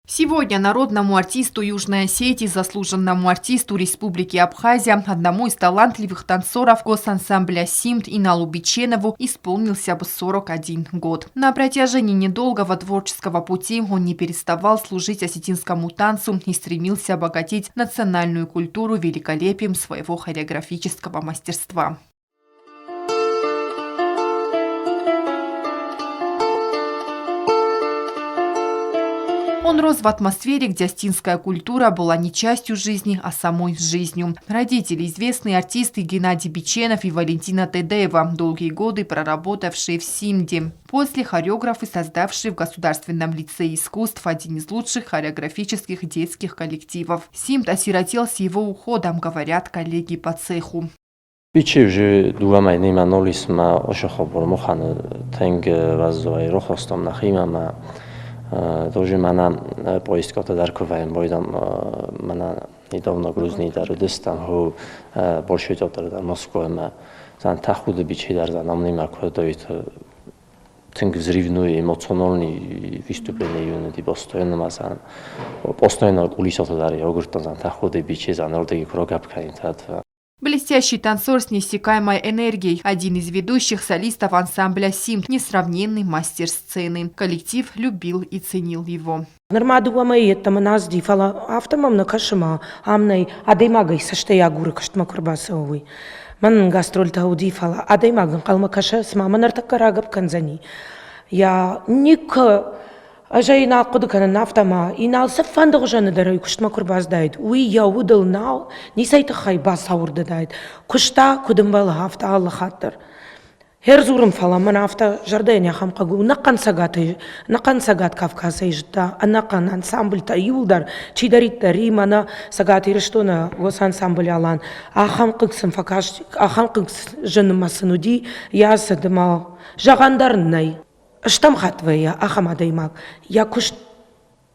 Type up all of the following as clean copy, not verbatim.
Сегодня народному артисту Южной Осетии, заслуженному артисту Республики Абхазия, одному из талантливых танцоров госансамбля «Симд» Иналу Беченову исполнился бы 41 год. На протяжении недолгого творческого пути он не переставал служить осетинскому танцу и стремился обогатить национальную культуру великолепием своего хореографического мастерства. Он рос в атмосфере, где осетинская культура была не частью жизни, а самой жизнью. Родители – известные артисты Геннадий Биченов и Валентина Тедеева, долгие годы проработавшие в Симде. После хореографы, создавшие в Государственном лицее искусств один из лучших хореографических детских коллективов. Симд осиротел с его уходом, говорят коллеги по цеху. Бичев дугамай нима нолис ма ошохобор мохан тенг ваззоай рохостом нахима ма тоже мана поисткота дар куваем бойдам мана недавно Грузный дар дистам ху больше дар Москва ма зан тахуд бичи дар занам нима кодоит тинг взрывной эмоциональный выступление юнити постоянно масан постоянно кулисото дар йогуртон зан тахуд бичи зан ордеги крогап каинтат. Блестящий танцор с неиссякаемой энергией, один из ведущих солистов ансамбля «Симд», несравненный мастер сцены. Коллектив любил и ценил его. Нырма дыууӕ мӕйы йеддӕмӕ нӕ ацыди, фӕлӕ афтӕ мӕм нӕ кӕсы ма ам нӕй, адӕймагӕй цӕстӕй агуры куыстмӕ куы ӕрбацӕуы, уый. Мӕнӕн гастрольтӕ уыди, фӕлӕ адӕймаг ӕнхъӕлмӕ кӕсы, цыма мӕ ныртӕккӕ рагӕпп кӕндзӕни. Йа никуы ӕз ӕй нал хъуыды кӕнын, афтӕ ма Инал цыфӕнды хуызӕны дӕр ӕй куыстмӕ куы ӕрбацыдаид, уый йӕ удыл нал ницӕй тыххӕй бацауӕрдыдаид. Куыста, куыд ӕмбӕлы, афтӕ алы хатт дӕр. Ӕрдзурын, фӕлӕ мӕн афтӕ зӕрдӕйӕн ахӕм хъыг у, ӕнӕхъӕн Цӕгатӕй, ӕнӕхъӕн Цӕгат Кавказӕй зыдта, ӕнӕхъӕн ансамбльтӕ иуылдӕр, чидӕриддӕр и мӕнӕ Цӕгат Ирыстоны уыцы ансамбль Алан, ахӕм хъыг сын фӕкаст, ахӕм хъыг зынмӕ сын уыди йӕ ацыд ӕмӕ зӕгъӕн дӕр нӕй. Стӕм хатт вӕййы ахӕм адӕймаг, йӕ куыст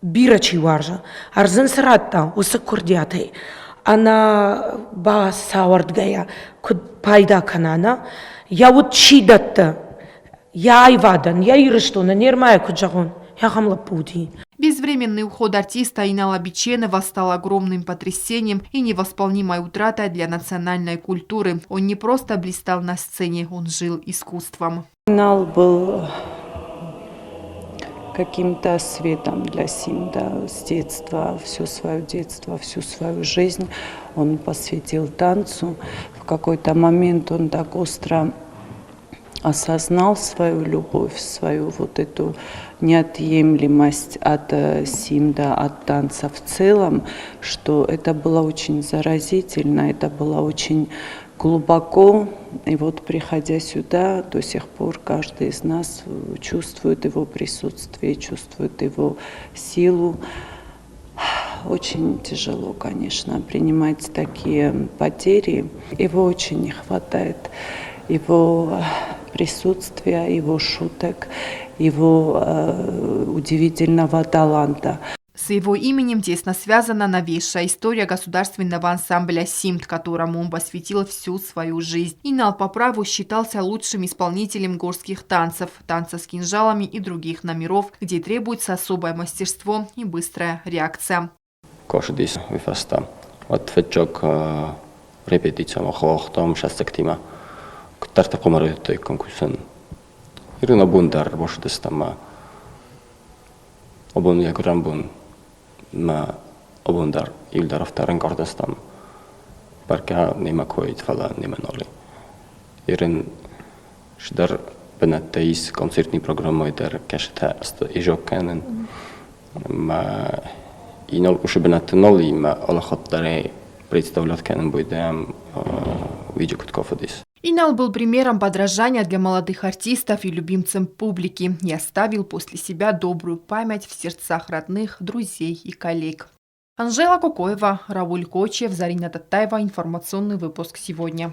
бирӕ чи уарзы, ӕрдз ын цы радта, уыцы курдиатӕй ӕнӕ бацауӕрдгӕйӕ куыд пайда кӕна, нӕ? Йӕ уд чи дӕтты, йӕ аивадӕн, йӕ Ирыстонӕн, не рмӕйӕ куыд зӕгъон, ахӕм лӕппу уыди. Безвременный уход артиста Инала Биченова стал огромным потрясением и невосполнимой утратой для национальной культуры. Он не просто блистал на сцене, он жил искусством. Инал был каким-то светом для Симда с детства, все свое детство, всю свою жизнь он посвятил танцу. В какой-то момент он так остро осознал свою любовь, свою вот эту неотъемлемость от Симда, от танца в целом, что это было очень заразительно, это было очень глубоко. И вот приходя сюда, до сих пор каждый из нас чувствует его присутствие, чувствует его силу. Очень тяжело, конечно, принимать такие потери. Его очень не хватает. Его присутствия, его шуток, его удивительного таланта. С его именем тесно связана новейшая история государственного ансамбля «Симд», которому он посвятил всю свою жизнь. Инал по праву считался лучшим исполнителем горских танцев, танца с кинжалами и других номеров, где требуется особое мастерство и быстрая реакция. Кошдис вифаста. Ответчок репетиция махлохтом шастактима. Куттарта комарой конкурсен. Ирина бундар бошдестама. Обон яграмбун ма обондар илдарафтарен кардастам. Барка нема коит фала нема ноли. Ирен шдар бенаттеис концертни программой дар кашта аст ижокканен. Ма инол ушу бенатте ноли ма алахаттаре представлять канен бойдам видео куткофодис. Инал был примером подражания для молодых артистов и любимцем публики и оставил после себя добрую память в сердцах родных, друзей и коллег. Анжела Кокоева, Рауль Кочев, Зарина Татаева. Информационный выпуск сегодня.